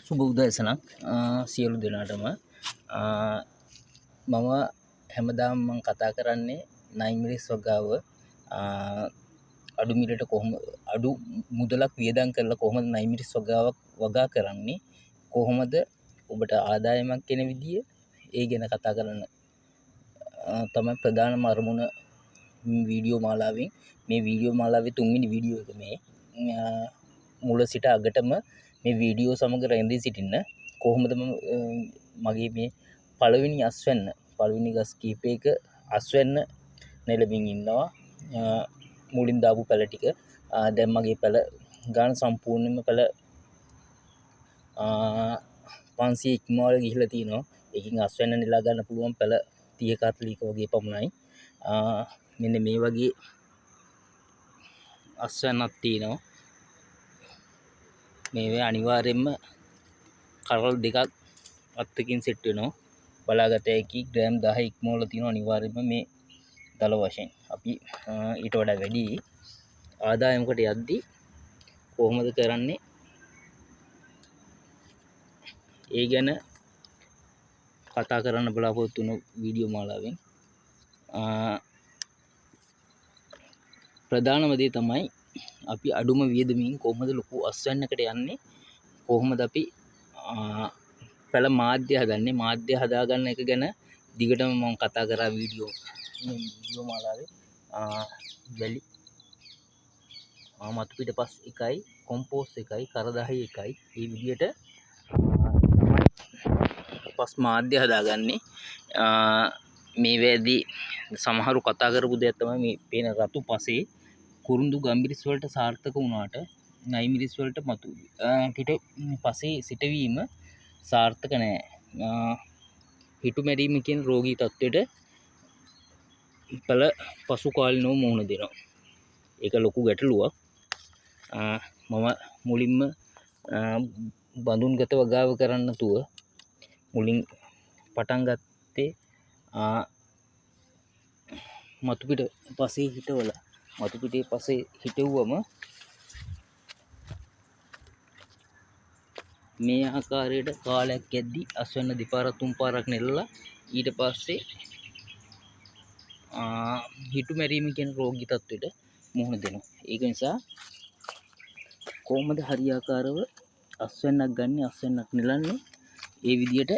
සුබ උදෑසනක් සියලු දෙනාටම. මම හැමදාම මං කතා කරන්නේ නයිමිරිස් වගාව අඩු මිලට කොහොම අඩු මුදලක් වියදම් කරලා කොහොමද නයිමිරිස් වගාවක් වගා කරන්නේ, කොහොමද ඔබට ආදායමක් එන විදිය, ඒ ගැන කතා කරන්න තමයි ප්‍රධානම අරමුණ වීඩියෝ මාලාවෙන්. මේ වීඩියෝ මාලාවේ තුන්වෙනි වීඩියෝ එක මේ. මුල සිට අගටම මේ වීඩියෝ සමග රැඳී සිටින්න. කොහොමද මම මගේ මේ පළවෙනි අස්වැන්න, පළවෙනි ගස් කීපයක අස්වැන්න නෙළමින් ඉන්නවා. මුලින් දාපු පැල ටික. දැන් මගේ පැල ගාන සම්පූර්ණයෙන්ම පැල 500 ඉක්මවල ගිහිලා තිනවා. ඒකෙන් අස්වැන්න නෙලා ගන්න පුළුවන් පැල 30ක 40ක වගේ පමණයි. මෙන්න මේ වගේ අස්වැන්නක් තියෙනවා. මේවා අනිවාර්යයෙන්ම කරල් දෙකක් අත්තකින් සෙට් වෙනවා. බලාගත හැකි ග්‍රෑම් 10 ඉක්මවල තියෙනවා අනිවාර්යයෙන්ම මේ දල වශයෙන්. අපි ඊට වඩා වැඩි ආදායමකට යද්දී කොහොමද කරන්නේ ඒ ගැන කතා කරන්න බලාපොරොත්තු වුණු වීඩියෝ මාලාවෙන්. ප්‍රධානම දේ තමයි අපි අඩුම වියදමින් කොහොමද ලොකු අස්වැන්නකට යන්නේ, කොහොමද අපි පැල මාධ්‍ය හදන්නේ, මාධ්‍ය හදාගන්න එක ගැන දිගටම මම කතා කරා මේ වීඩියෝ මාලාවේ. වැලි මතු පිට පස් එකයි, කොම්පෝස් එකයි, කරදහයි එකයි, මේ විදියට තමයි පස් මාධ්‍ය හදාගන්නේ. මේ වැදී සමහරු කතා කරපු දෙයක් තමයි මේ පේන රතු පසේ කුරුඳු ගම්මිරිස් වලට සාර්ථක වුණාට නයිමිරිස් වලට මතු පිට පසේ සිටවීම සාර්ථක නෑ. හිටු මැරීම කියන රෝගී තත්ත්වයට පැල පසු කාලිනව මුහුණ දෙනවා. ඒක ලොකු ගැටලුවක්. මම මුලින්ම බඳුන්ගත වගාව කරන්න නැතුව මුලින් පටන් ගත්තේ මතු පිට පසේ හිටවලා. මතු පිටේ පසේ හිටවුවම මේ ආකාරයට කාලයක් යද්දි අස්වැන්න දෙපාරක් තුන් පාරක් නෙලලා ඊට පස්සේ හිටු මැරීම කියන රෝගී තත්ත්වයට මුහුණ දෙනවා. ඒක නිසා කොහොමද හරියාකාරව අස්වැන්නක් ගන්නෙ, අස්වැන්නක් නෙලන්නේ, ඒ විදියට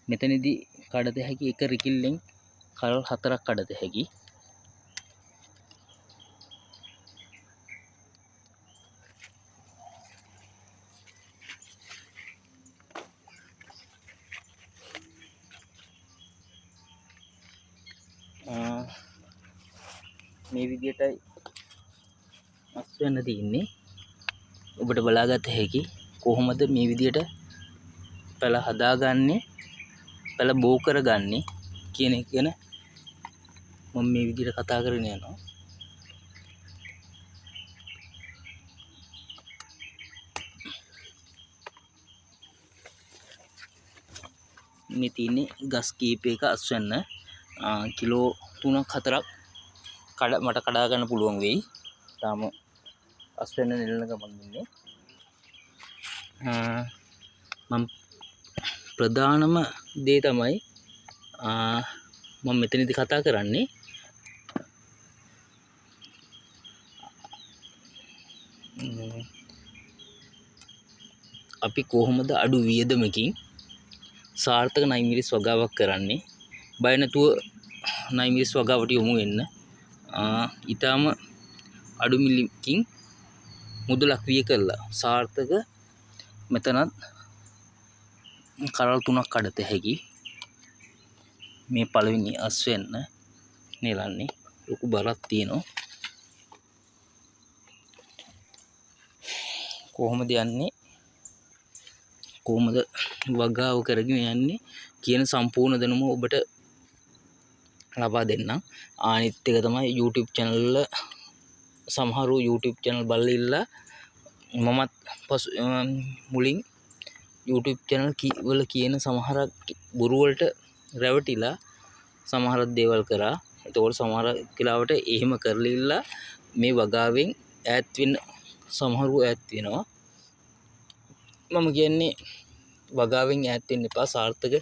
මෙතනදී කඩත හැකි එක රිකිල්ලෙන් කරල් 4ක් කඩත හැකි. මේ විදියටයි අස්වැන්න තියෙන්නේ. ඔබට බලාගත හැකි කොහොමද මේ විදියට පැල හදාගන්නේ, පැල බෝ කරගන්නේ කියන එක ගැන මම මේ විදියට කතා කරගෙන යනවා. මේ තියෙන්නේ ගස් කීපයක අස්වැන්න. කිලෝ තුනක් හතරක් මට කඩා ගන්න පුළුවන් වෙයි. තාම අස්වැන්න නෙලන ගමන් ඉන්නේ. මම ප්‍රධානම දේ තමයි මම මෙතනදී කතා කරන්නේ අපි කොහොමද අඩු වියදමකින් සාර්ථක නයිමිරිස් වගාවක් කරන්නේ, බය නැතුව නයිමිරිස් වගාවට යොමු වෙන්න. ඊටාම අඩු මිලකින් මුදලක් විය කරලා සාර්ථක මෙතනත් කරල් තුනක් කඩත හැකි. මේ පළවෙනි අස්වැන්න නෙලන්නේ ලොකු බරක් තියෙනවා. කොහොමද යන්නේ, කොහොමද වගාව කරගෙන යන්නේ කියන සම්පූර්ණ දැනුම ඔබට ලබා දෙන්නම්. අනිත් එක තමයි YouTube channel වල සමහරු YouTube channel බලලා ඉල්ලා මමත් මුලින් YouTube channel වල කියන සමහර බොරු වලට රැවටිලා සමහර දේවල් කරා. එතකොට සමහර වෙලාවට එහෙම කරලා ඉල්ලා මේ වගාවෙන් ඈත් වෙන්න සමහරව ඈත් වෙනවා. මම කියන්නේ වගාවෙන් ඈත් වෙන්න එපා. සාර්ථක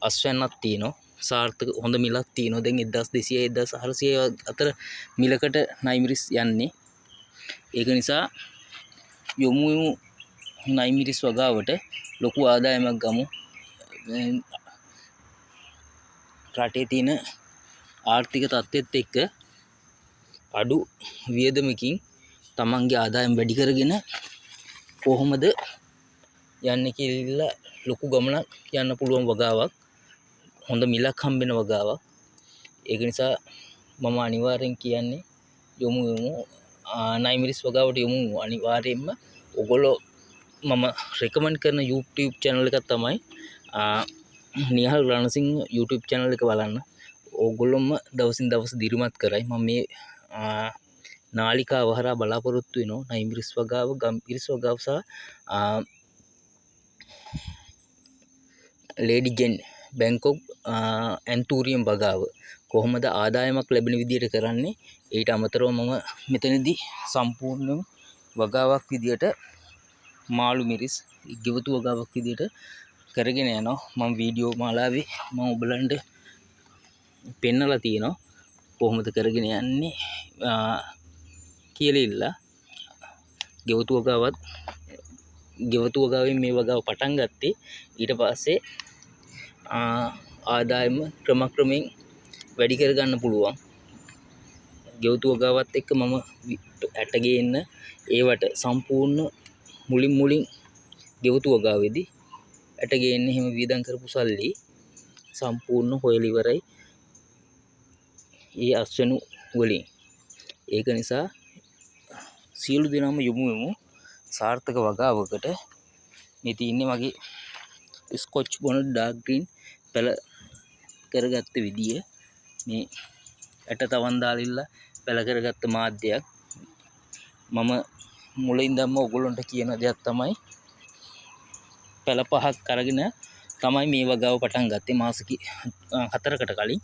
අස්වැන්නක් තියෙනවා, සාර්ථක හොඳ මිලක් තියෙනවා. දැන් 1200 1400 අතර මිලකට නයිමිරිස් යන්නේ. ඒක නිසා යොමු වෙමු නයිමිරිස් වගාවට, ලොකු ආදායමක් ගමු. රටේ තියෙන ආර්ථික තත්ත්වෙත් එක්ක අඩු වියදමකින් තමන්ගේ ආදායම වැඩි කරගෙන කොහොමද යන්නේ කියලා ලොකු ගමනක් යන්න පුළුවන් වගාවක්, හොඳ මිලක් හම්බෙන වගාවක්. ඒක නිසා මම අනිවාර්යෙන් කියන්නේ යොමු වෙමු නයිමිරිස් වගාවට යොමු වෙමු අනිවාර්යෙන්ම. ඔගොල්ලෝ මම රෙකමන්ඩ් කරන YouTube channel එකක් තමයි නිහල් රණසිංහ YouTube channel එක බලන්න. ඕගොල්ලොම දවසින් දවස දිරිමත් කරයි. මම මේ නාලිකාව හරහා බලාපොරොත්තු වෙනවා නයිමිරිස් වගාව, ගම්මිරිස් වගාව සහ ලේඩි ජෙන් බැංකොක් ඇන්තූරියම් වගාව කොහොමද ආදායමක් ලැබෙන විදියට කරන්නේ. ඊට අමතරව මම මෙතනදී සම්පූර්ණම වගාවක් විදියට මාළු මිරිස් ගෙවතු වගාවක් විදියට කරගෙන යනවා. මම වීඩියෝ මාලාවේ මම ඔයගලන්ට පෙන්නලා තියෙනවා කොහොමද කරගෙන යන්නේ කියලා ඉල්ලා. ගෙවතු වගාවත් ගෙවතු වගාවෙන් මේ වගාව පටන් ගත්තේ. ඊට පස්සේ ආදායම ක්‍රමක්‍රමයෙන් වැඩි කරගන්න පුළුවන්. ගෙවතු වගාවත් එක්ක මම ඇට ගේන්න ඒවට සම්පූර්ණ මුලින් මුලින් ගෙවතු වගාවේදී ඇට ගේන්න එහෙම වියදම් කරපු සල්ලි සම්පූර්ණ හොයලා ඉවරයි ඒ අස්වැනු වලින්. ඒක නිසා සියලු දෙනාම යොමු වෙමු සාර්ථක වගාවකට. මේ තියෙන්නේ මගේ ස්කොච් බොනට් ඩාර්ක් ග්‍රීන් පැල කරගත්ත විදිය. මේ ඇට තවන් දාලිල්ලා පැල කරගත්ත මාධ්‍යයක්. මම මුලින්දම ඔයගොල්ලන්ට කියන දෙයක් තමයි පැල පහක් අරගෙන තමයි මේ වගාව පටන් ගත්තේ මාස 4කට කලින්.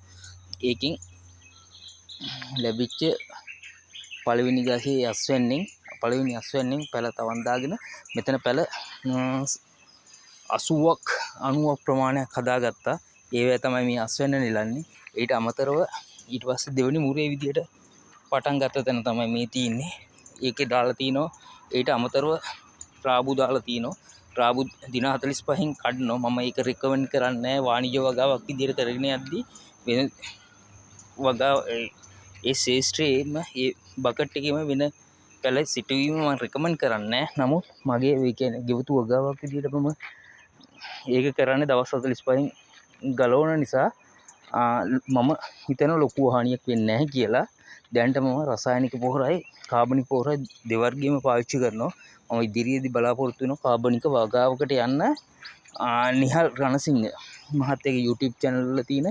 ඒකෙන් ලැබිච්ච පළවෙනි ගහේ අස්වැන්නෙන් පළවෙනි අස්වැන්නෙන් පැල තවන් දාගෙන මෙතන පැල 80ක් 90ක් ප්‍රමාණයක් හදාගත්තා. ඒවැ තමයි මේ අස්වැන්න නෙලන්නේ. ඊට අමතරව ඊට පස්සේ දෙවෙනි මුරේ විදියට පටන් ගත්ත තැන තමයි මේ තියෙන්නේ. ඒකේ දාලා තිනවා. ඊට අමතරව රාබු දාලා තිනවා. රාබු දින 45න් කඩනවා. මම ඒක රෙකමන්ඩ් කරන්නේ නෑ. වාණිජ වගාවක් විදියට කරගෙන යද්දී වෙන වගාව ඒ ශේෂ්ත්‍රයේම ඒ බකට් එකේම වෙන පැල සිටුවීම මම රෙකමන්ඩ් කරන්නේ නෑ. නමුත් මගේ ඒ කියන්නේ ගෙවතු වගාවක් විදියට මම ඒක කරන්නේ දවස් 45න් ගලවන නිසා මම හිතන ලොකු හානියක් වෙන්නේ නැහැ කියලා. දැනට මම රසායනික පොහොරයි කාබනික පොහොරයි දෙවර්ගයම පාවිච්චි කරනවා. මම ඉදිරියේදී බලාපොරොත්තු වෙනවා කාබනික වගාවකට යන්න. නිහල් රණසිංහ මහත්තයාගේ YouTube channel වල තියෙන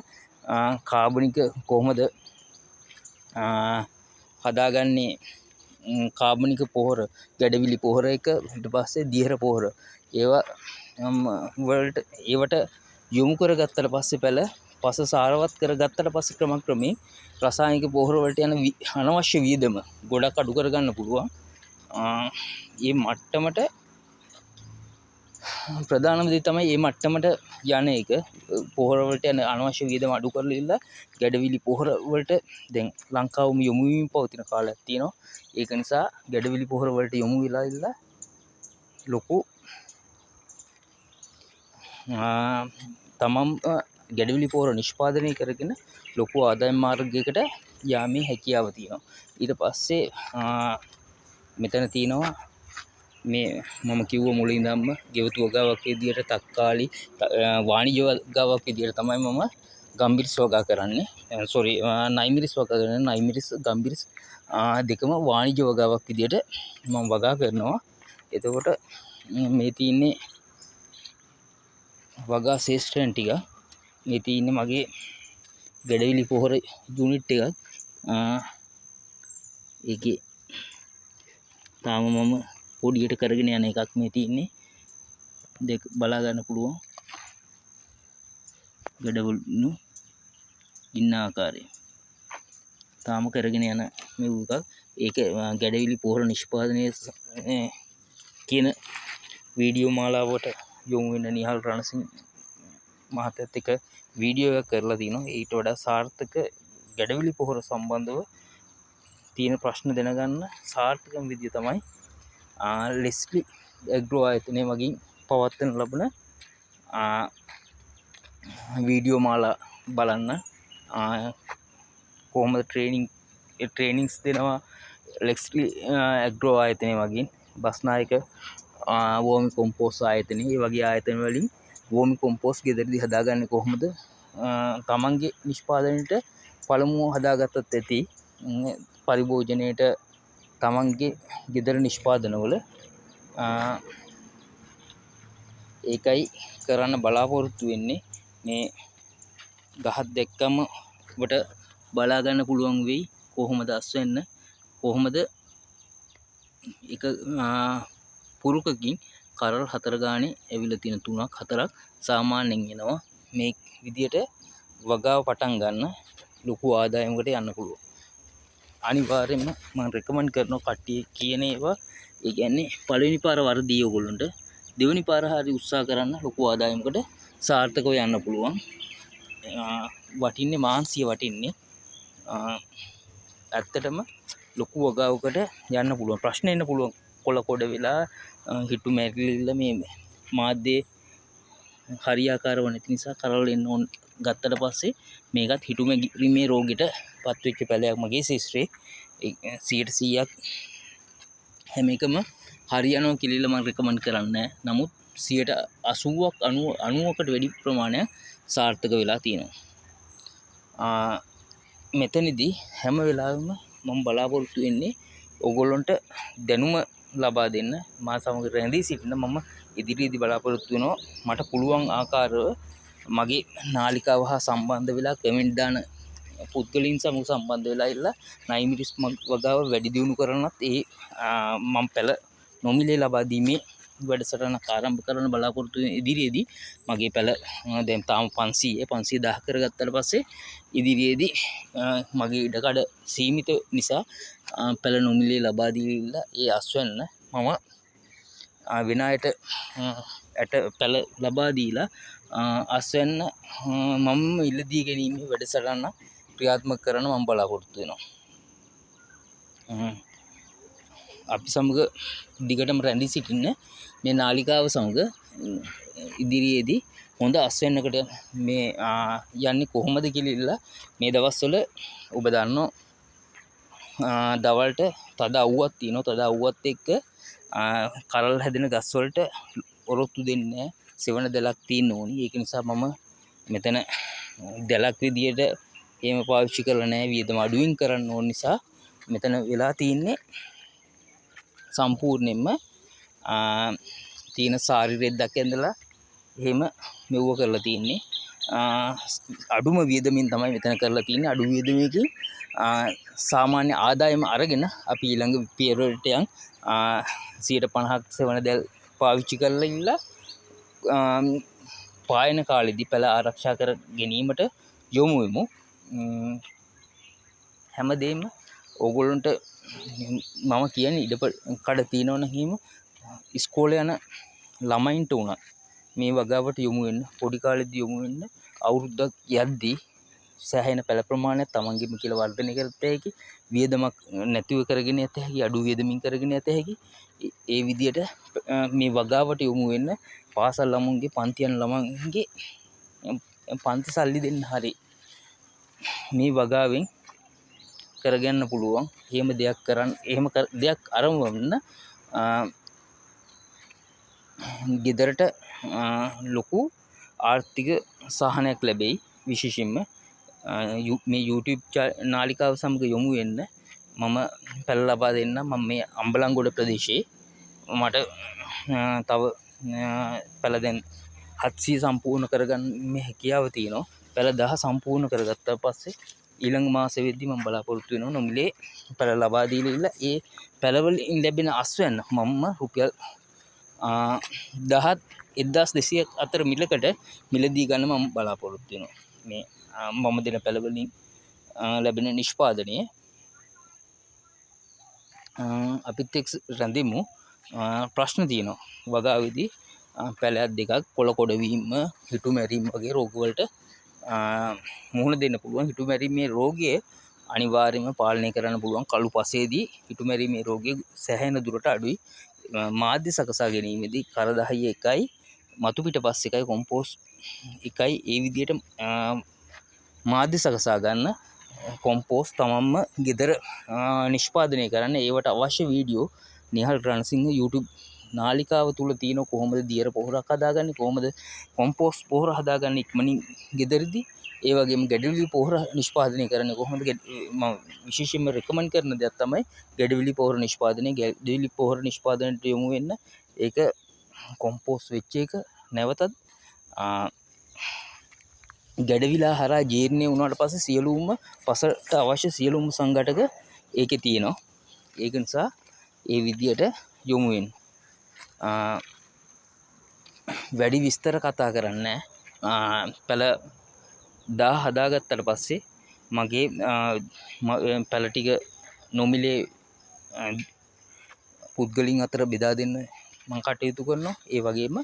කාබනික කොහොමද හදාගන්නේ කාබනික පොහොර, ගැඩවිලි පොහොර එක, ඊට පස්සේ දියර පොහොර, ඒවා වලට ඒවට යොමු කරගත්තට පස්සේ පැල පස සාරවත් කරගත්තට පස්සේ ක්‍රමක්‍රමයෙන් රසායනික පොහොර වලට යන අනවශ්‍ය වියදම ගොඩක් අඩු කරගන්න පුළුවන්. මේ මට්ටමට ප්‍රධානම දේ තමයි මේ මට්ටමට යන එක. පොහොර වලට යන අනවශ්‍ය වියදම අඩු කරලා ඉල්ලා ගැඩවිලි පොහොර වලට දැන් ලංකාවම යොමු වෙමින් පවතින කාලයක් තියෙනවා. ඒක නිසා ගැඩවිලි පොහොර වලට යොමු වෙලා ඉල්ලා ලොකු තමන් ගැඩවිලි පොහොර නිෂ්පාදනය කරගෙන ලොකු ආදායම් මාර්ගයකට යාමේ හැකියාව තියෙනවා. ඊට පස්සේ මෙතන තියෙනවා මේ මම කිව්ව මුලින් ඉඳන්ම ගෙවතු වගාවක් විදියට තක්කාලි වාණිජ වගාවක් විදියට තමයි මම ගම්බිරිස් වගා කරන්නේ. සෝරි, නයිමිරිස් වගා කරන්නේ. නයිමිරිස් ගම්බිරිස් දෙකම වාණිජ වගාවක් විදියට මම වගා කරනවා. එතකොට මේ තියෙන්නේ වගා ශේෂ්ත්‍රයන් ටික. මේ තියෙන්නේ මගේ ගැඩවිලි පොහොර යුනිට් එකක්. ඒකේ තාම මම පොඩියට කරගෙන යන එකක් මේ තියෙන්නේ. දෙක බලා ගන්න පුළුවන් ගැඩවිලු ඉන්න ආකාරය. තාම කරගෙන යන මේ එකක්. ඒක ගැඩවිලි පොහොර නිෂ්පාදනය කියන වීඩියෝ මාලාවට යොමු වෙන නිහල් රණසිංහ මහත්තයත් එක්ක වීඩියෝ එකක් කරලා තිනවා. ඊට වඩා සාර්ථක ගැඩවිලි පොහොර සම්බන්ධව තියෙන ප්‍රශ්න දැනගන්න සාර්ථකම විදිය තමයි ලෙස්ලි ඇග්‍රෝ ආයතනය මගින් පවත්වනු ලබන වීඩියෝ මාලා බලන්න. කොහොමද ට්‍රේනින්ග්ස් දෙනවා ලෙස්ලි ඇග්‍රෝ ආයතනය මගින්, බස්නායක වෝමි කොම්පෝස් ආයතනය, ඒ වගේ ආයතන වලින් වෝමි කොම්පෝස් ගෙදරදී හදාගන්නේ කොහොමද, තමන්ගේ නිෂ්පාදනයට පළමුව හදාගත්තත් ඇති පරිභෝජනයට තමන්ගේ ගෙදර නිෂ්පාදනවල. ඒකයි කරන්න බලාපොරොත්තු වෙන්නේ. මේ ගහක් දැක්කම ඔබට බලා ගන්න පුළුවන් වෙයි කොහොමද අස්වැන්න, කොහොමද එක පුරුකකින් කරල් 4 ගානේ ඇවිල්ලා තියෙන 3ක් 4ක් සාමාන්‍යයෙන් එනවා. මේ විදියට වගාව පටන් ගන්න ලොකු ආදායමකට යන්න පුළුවන්. අනිවාර්යයෙන්ම මම රෙකමන්ඩ් කරනවා කට්ටිය කියන ඒවා. ඒ කියන්නේ පළවෙනි පාර වරදී ඔයගොල්ලන්ට, දෙවෙනි පාර හරි උත්සාහ කරන්න ලොකු ආදායමකට සාර්ථකව යන්න පුළුවන්. වටින්නේ මාන්සිය වටින්නේ. ඇත්තටම ලොකු වගාවකට යන්න පුළුවන්. ප්‍රශ්න එන්න පුළුවන්. කොළ කොඩ වෙලා, හිටු මැරිලිලා මේ මාධ්‍යයේ හරියාකාරව නැති නිසා කරල් එන්න ඕන ගත්තට පස්සේ මේකත් හිටු මැරීමේ රෝගෙට පත්වෙච්ච පැලයක් මගේ ශිෂ්‍රේ. ඒ සියයට සීයක් හැම එකම හරියනවා කියලා මම රෙකමන්ඩ් කරන්නේ නෑ. නමුත් සියයට අසූවක් අනූවකට වැඩි ප්‍රමාණයක් සාර්ථක වෙලා තියෙනවා. මෙතනදී හැම වෙලාවෙම මම බලාපොරොත්තු වෙන්නේ ඔයගොල්ලන්ට දැනුම ලබා දෙන්න, මා සමග රැඳී සිටින මම ඉදිරියේදී බලාපොරොත්තු වෙනවා මට පුළුවන් ආකාරව මගේ නාලිකාව හා සම්බන්ධ වෙලා කමෙන්ට් දාන පුද්ගලයින් සමග සම්බන්ධ වෙලා ඉල්ලා නයිමිරිස් වගාව වැඩි දියුණු කරන්නත් මම පැල නොමිලේ ලබා දීමේ වැඩසටහනක් ආරම්භ කරන්න බලාපොරොත්තු වෙන ඉදිරියේදී මගේ පැල දැන් තාම පන්සීය දහ කරගත්තට පස්සේ ඉදිරියේදී මගේ ඉඩකඩ සීමිත නිසා පැල නොමිලේ ලබා දීලා ඒ අස්වැන්න මම වෙන අයට ඇට පැල ලබා දීලා අස්වැන්න මම මිලදී ගැනීමේ වැඩසටහන ක්‍රියාත්මක කරන්න මම බලාපොරොත්තු වෙනවා. අපි සමග දිගටම රැඳී සිටින්න මේ නාලිකාව සමග ඉදිරියේදී හොඳ අස්වැන්නකට මේ යන්නේ කොහොමද කියලා ඉල්ලා මේ දවස්වල ඔබ දන්නවා දවල්ට තද අවුවක් තියෙනවා. තද අවුවත් එක්ක කරල් හැදෙන ගස් වලට ඔරොත්තු දෙන්නේ නෑ. සෙවණ දැලක් තියෙන්න ඕනි. ඒක නිසා මම මෙතන දැලක් විදියට එහෙම පාවිච්චි කරලා නෑ. වියදම අඩුවෙන් කරන්න ඕන නිසා මෙතන වෙලා තියෙන්නේ සම්පූර්ණයෙන්ම තියෙන සාරි රෙද්දක් ඇඳලා එහෙම මෙව්ව කරලා තියෙන්නේ. අඩුම වියදමින් තමයි මෙතන කරලා තියෙන්නේ. අඩු වියදමකින් සාමාන්‍ය ආදායම අරගෙන අපි ඊළඟ පියවරට යන් සියයට පණහක් සෙවණ දැල් පාවිච්චි කරලා ඉල්ලා පායන කාලෙදී පැල ආරක්ෂා කර ගැනීමට යොමු වෙමු. හැමදේම ඕගොල්ලන්ට මම කියන්නේ ඉඩ කඩ තියෙනවනම් එහෙම ඉස්කෝලේ යන ළමයින්ට වුණත් මේ වගාවට යොමු වෙන්න, පොඩි කාලෙදී යොමු වෙන්න, අවුරුද්දක් යද්දී සෑහෙන පැල ප්‍රමාණයක් තමන්ගේම කියලා වර්ධනය කරත හැකි, වියදමක් නැතිව කරගෙන යත හැකි, අඩු වියදමින් කරගෙන යත හැකි. ඒ විදියට මේ වගාවට යොමු වෙන්න පාසල් ළමුන්ගේ, පන්ති යන ළමන්ගේ පන්ති සල්ලි දෙන්න හරි මේ වගාවෙන් කරගන්න පුළුවන්. එහෙම දෙයක් කරන්න, එහෙම දෙයක් අරඹන්න, ගෙදරට ලොකු ආර්ථික සහනයක් ලැබෙයි. විශේෂයෙන්ම මේ YouTube නාලිකාව සමග යොමු වෙන්න මම පැල ලබා දෙන්නම්. මම මේ අම්බලන්ගොඩ ප්‍රදේශයේ මට තව පැල දැන් 700 සම්පූර්ණ කරගන්න මේ හැකියාව තියෙනවා. පැල 10 සම්පූර්ණ කරගත්තා පස්සේ ඊළඟ මාසෙ වෙද්දි මම බලාපොරොත්තු වෙනවා නොමිලේ පැල ලබා දීලා ඉල්ල ඒ පැලවලින් ලැබෙන අස්වැන්න මම රුපියල් දහත් එක්දාස් දෙසීයක් අතර මිලකට මිලදී ගන්න මම බලාපොරොත්තු වෙනවා. මේ මම දෙන පැලවලින් ලැබෙන නිෂ්පාදනය. අපිත් එක්ක රැඳෙමු. ප්‍රශ්න තියෙනවා වගාවේදී පැලයක් දෙකක් කොළ කොඩවීම, හිටු මැරීම වගේ රෝගවලට මුහුණ දෙන්න පුළුවන්. හිටු මැරීමේ රෝගය අනිවාර්යයෙන්ම පාලනය කරන්න පුළුවන්. කළු පසේදී හිටු මැරීමේ රෝගය සෑහෙන දුරට අඩුයි. මාධ්‍ය සකසා ගැනීමේදී කරදහය එකයි, මතු පිට පස් එකයි, කොම්පෝස්ට් එකයි, ඒ විදිහට මාධ්‍ය සකසා ගන්න. කොම්පෝස්ට් තමන්ම ගෙදර නිෂ්පාදනය කරන්න. ඒවට අවශ්‍ය වීඩියෝ නිහල් රණසිංහ YouTube නාලිකාව තුල තියෙන කොහොමද දියර පොහොරක් හදාගන්නේ, කොහොමද කොම්පෝස්ට් පොහොර හදාගන්නේ ඉක්මනින් ගෙදරදී, ඒ වගේම ගැඩවිලි පොහොර නිෂ්පාදනය කරන්නේ කොහොමද. මම විශේෂයෙන්ම රෙකමන්ඩ් කරන දෙයක් තමයි ගැඩවිලි පොහොර නිෂ්පාදනය. ගැඩවිලි පොහොර නිෂ්පාදනයට යොමු වෙන්න. ඒක කොම්පෝස්ට් වෙච්ච එක නැවතත් ගැඩවිලා හරහා ජීර්ණය වුණාට පස්සේ සියලුම පසට අවශ්‍ය සියලුම සංඝටක ඒකේ තියෙනවා. ඒක නිසා ඒ විදියට යොමු වෙන්න. වැඩි විස්තර කතා කරන්නේ නෑ. පැල දා හදාගත්තට පස්සේ මගේ පැල ටික නොමිලේ පුද්ගලින් අතර බෙදා දෙන්න මං කටයුතු කරනවා. ඒ වගේම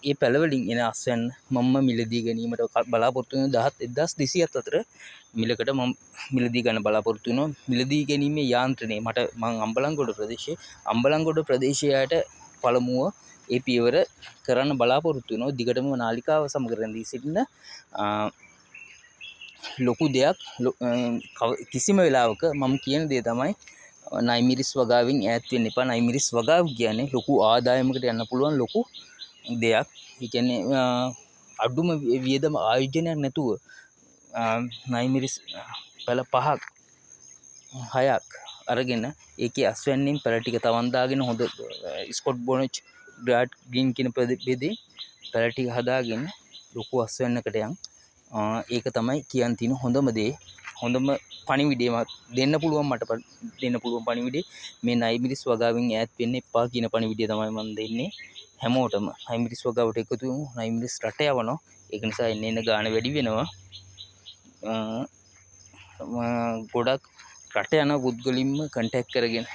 ඒ පැලවලින් එන අස්වැන්න මම මිලදී ගැනීමට බලාපොරොත්තු වෙන දහත් එක්දහස් දෙසීයත් අතර මිලකට මම මිලදී ගන්න බලාපොරොත්තු වෙනවා. මිලදී ගැනීමේ යාන්ත්‍රණය මං අම්බලන්ගොඩ ප්‍රදේශයේ, අම්බලන්ගොඩ ප්‍රදේශයට පළමුව ඒ පියවර කරන්න බලාපොරොත්තු වෙනවා. දිගටම නාලිකාව සමග රැඳී සිටින ලොකු දෙයක්. කිසිම වෙලාවක මම කියන දේ තමයි නයිමිරිස් වගාවෙන් ඈත් වෙන්න එපා. නයිමිරිස් වගාව කියන්නේ ලොකු ආදායමකට යන්න පුළුවන් ලොකු දෙයක්. ඒ කියන්නේ අඩුම වියදම ආයෝජනයක් නැතුව නයිමිරිස් පැල පහක් හයක් අරගෙන ඒකේ අස්වැන්නෙන් පැල ටික තවන් දාගෙන හොඳ ස්කොට් බොනච් ග්‍රාඩ් ග්‍රීන් කියන ප්‍රභේදේ පැල ටික හදාගෙන ලොකු අස්වැන්නකට යන්. ඒක තමයි කියන්න තියෙන හොඳම දේ. හොඳම පණිවිඩය දෙන්න පුළුවන්, මට දෙන්න පුළුවන් පණිවිඩය මේ නයිමිරිස් වගාවෙන් ඈත් වෙන්න එපා කියන පණිවිඩය තමයි මම දෙන්නේ හැමෝටම. නයිමිරිස් වගාවට එකතු වෙමු. නයිමිරිස් රට යවනවා. ඒක නිසා එන්න එන්න ගාන වැඩි වෙනවා. ගොඩක් රට යන පුද්ගලින්ම කන්ටැක්ට් කරගෙන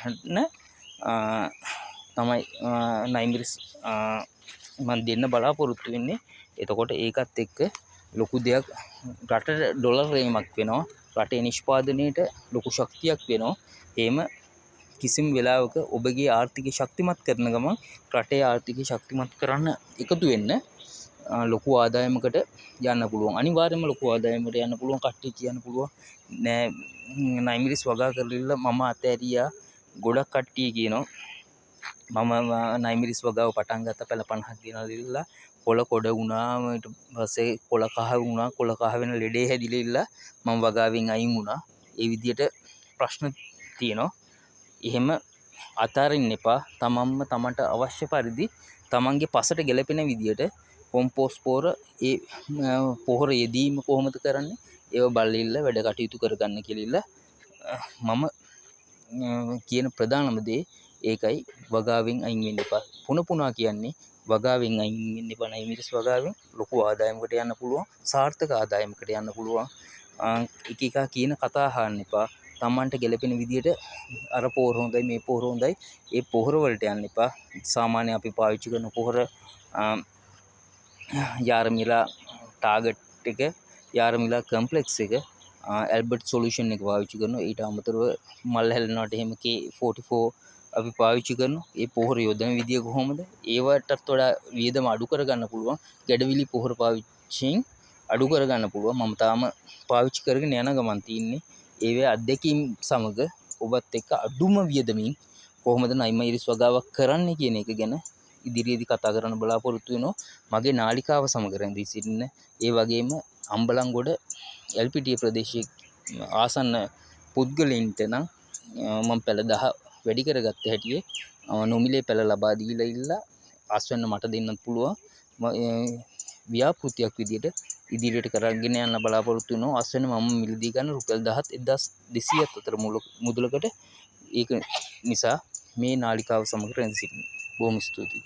තමයි නයිමිරිස් මං දෙන්න බලාපොරොත්තු වෙන්නේ. එතකොට ඒකත් එක්ක ලොකු දෙයක් රටට ඩොලර් රේමක් වෙනවා. රටේ නිෂ්පාදනයට ලොකු ශක්තියක් වෙනවා. එහෙම කිසිම වෙලාවක ඔබගේ ආර්ථිකය ශක්තිමත් කරන ගමන් රටේ ආර්ථිකය ශක්තිමත් කරන්න එකතු වෙන්න ලොකු ආදායමකට යන්න පුළුවන්. අනිවාර්යයෙන්ම ලොකු ආදායමකට යන්න පුළුවන්. කට්ටිය කියන්න පුළුවන් නෑ නයිමිරිස් වගා කරලා මම අතෑරියා. ගොඩක් කට්ටිය කියනවා මම නයිමිරිස් වගාව පටන් ගත්ත පැල 50ක් ගෙනල්ලා ඉල්ලලා කොළ කොඩ වුණා, ඊට පස්සේ කොළ කහ වුණා, කොළ කහ වෙන ලෙඩේ හැදිලා ඉල්ලලා මම වගාවෙන් අයින් වුණා. ඒ විදියට ප්‍රශ්න තියෙනවා. එහෙම අතාරින්න එපා. තමන්ම තමන්ට අවශ්‍ය පරිදි තමන්ගේ පසට ගැලපෙන විදියට කොම්පෝස්ට් පොහොර, ඒ පොහොර යෙදීම කොහොමද කරන්නේ ඒව බලලා ඉල්ල වැඩ කටයුතු කරගන්න කියලා ඉල්ල මම කියන ප්‍රධානම දේ ඒකයි. වගාවෙන් අයින් වෙන්න එපා. පුන පුනා කියන්නේ වගාවෙන් අයින් වෙන්න එපා. නයිමිරිස් වගාවෙන් ලොකු ආදායමකට යන්න පුළුවන්, සාර්ථක ආදායමකට යන්න පුළුවන්. එක එකා කියන කතා අහන්න එපා. තමන්ට ගැලපෙන විදියට අර පොහොර හොඳයි මේ පොහොර හොඳයි ඒ පොහොර වලට යන්න එපා. සාමාන්‍ය අපි පාවිච්චි කරන පොහොර යාරමිලා ටාගට් එක, යාරමිලා කම්ප්ලෙක්ස් එක, ඇල්බර්ට් සොලියුෂන් එක පාවිච්චි කරනවා. ඊට අමතරව මල් හැලෙනවට එහෙම K44 අපි පාවිච්චි කරනවා. ඒ පොහොර යොදන විදිය කොහොමද? ඒවටත් වඩා වියදම අඩු කරගන්න පුළුවන්. ගැඩවිලි පොහොර පාවිච්චියෙන් අඩු කරගන්න පුළුවන්. මම තාම පාවිච්චි කරගෙන යන ගමන් තින්නේ. ඒවේ අත්දැකීම් සමග ඔබත් එක්ක අඩුම වියදමින් කොහොමද නයිමයිරිස් වගාවක් කරන්නේ කියන එක ගැන ඉදිරියේදී කතා කරන්න බලාපොරොත්තු වෙනවා. මගේ නාලිකාව සමග රැඳී සිටින්න. ඒ වගේම අම්බලන්ගොඩ එල්පිටිය ප්‍රදේශයේ ආසන්න පුද්ගලයින්ට නම් මම පැල 10 වැඩි කරගත්ත හැටියේ නොමිලේ පැල ලබා දීලා ඉල්ලා අස්වැන්න මට දෙන්නත් පුළුවන්. ව්‍යාපෘතියක් විදියට ඉදිරියට කරගෙන යන්න බලාපොරොත්තු වෙනවා. අස්වැන්න මම මිලදී ගන්න රුපියල් දහත් එක්දහස් දෙසීයත් අතර මුදලකට. ඒක නිසා මේ නාලිකාව සමග රැඳී සිටින්න. බොහොම ස්තුතියි.